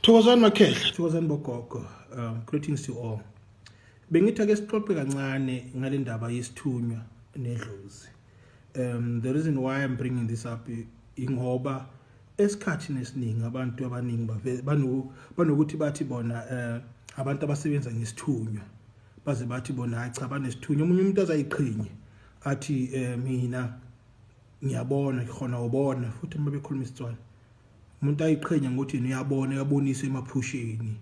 Thokozani makhehla, thokozani bogogo. Greetings to all. Bengithi ake sixoxe kancane ngale ndaba yesithunywa nedlozi. The reason why I'm bringing this up ingoba esikhathini esiningi abantu abaningi banokuthi bathi bona abantu abasebenza ngesithunywa, baze bathi bona hayi cha, banesithunywa. Omunye umuntu azayiqhinye athi mina ngiyabona, ngikhona ubona futhi uma bekhuluma isiTswana. Umuntu ayiqhenya ngokuthi yena uyabona, uyabonisa emaphusheni.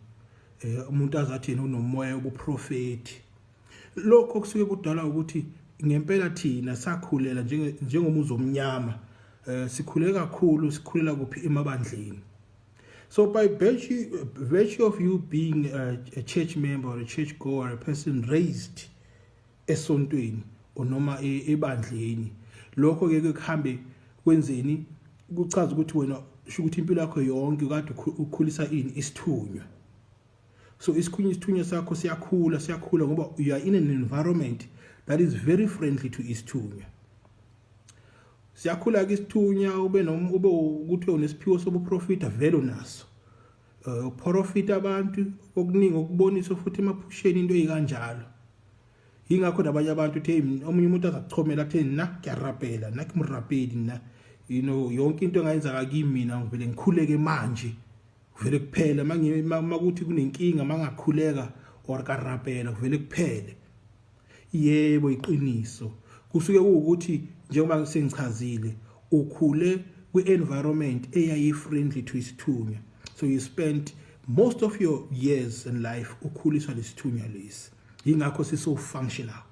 Umuntu azathi yena unomoya wobuprofeti. Lokho kusuke kudala ukuthi ngempela thina sakhulela njengomuzi omnyama, sikhule kakhulu, sikhulela kuphi? Emabandleni. So by virtue of you being a church member or a church goer, a person raised esontweni or noma ebandleni, lokho ke kuhambe kwenzeni? Kuchaza ukuthi wena sho ukuthi impilo yakho yonke kade ukhulisa ini? Isithunywa. So isikhunye, isithunywa sakho siyakhula, siyakhula ngoba you are in an environment that is very friendly to isithunywa. Siyakhula ke isithunywa, ube noma ube ukuthi unesiphiwo sobuprofita, vele unaso, uprofita abantu okuningi, okubonisa futhi emaphusheni, into ezikanjalo. Ingakho nabanye abantu uthi omunye umuntu azakuchomela athi na kuyarapela, na ke morapedi nna, yonke into engayenzaka kimi mina ngivele ngikhuleke manje, kuvele kuphele. Makuthi kunenkinga, mangakhuleka or karapela, kuvele kuphele. Yebo, iqiniso kusuke kuwukuthi njengoba sengichazile, ukhule kwi-environment eyayi-friendly to isithunywa, so you spent most of your years in life ukhuliswa lesithunywa lesi, yingakho siso functional.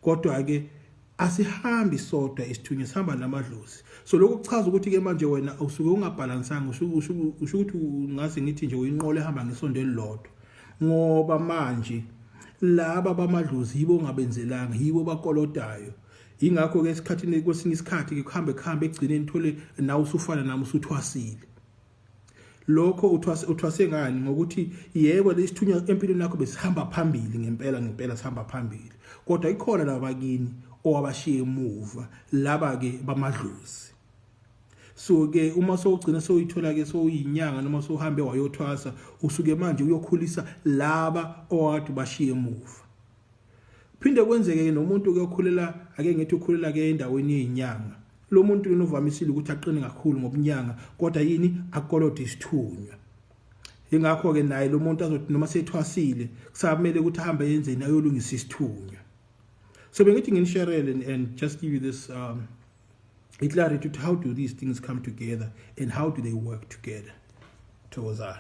Kodwa ke asihambi sodwa isithunywa, sihamba namadlozi. So lokhu kuchaza ukuthi ke manje wena usuke ungabhalansanga, usho ukuthi ungase ngithi nje uyinqola ehamba ngesondo elilodwa, ngoba manje laba bamadlozi yibo ongabenzelanga, yibo bakolodayo. Ingakho ke esikhathini, kwesinye isikhathi ke kuhambe kuhambe, egcineni thole nawe usufana nami, usuthwasile. Lokho uthwase ngani? Ngokuthi yebo, lesithunywa empilweni yakho besihamba phambili ngempela ngempela, sihamba phambili, kodwa ikhona labakini owabashiya emuva, laba ke bamadlozi. So ke uma sowugcina sowuyithola ke sowuyinyanga noma sowuhambe wayothwasa, usuke manje uyokhulisa laba owakade ubashiye emuva. Phinde kwenzeke ke nomuntu kuyokhulela, ake ngithi ukhulela ke endaweni yezinyanga. Lo muntu lona uvamisile ukuthi aqine kakhulu ngobunyanga, kodwa yini? Akolode isithunywa. Ingakho ke naye lo muntu azothi noma sethwasile, kusamele ukuthi ahambe yenzeni? Ayolungisa isithunywa. So bengithi nginisharele and just give you this clarity to how do these things come together and how do they work together. Thokozani.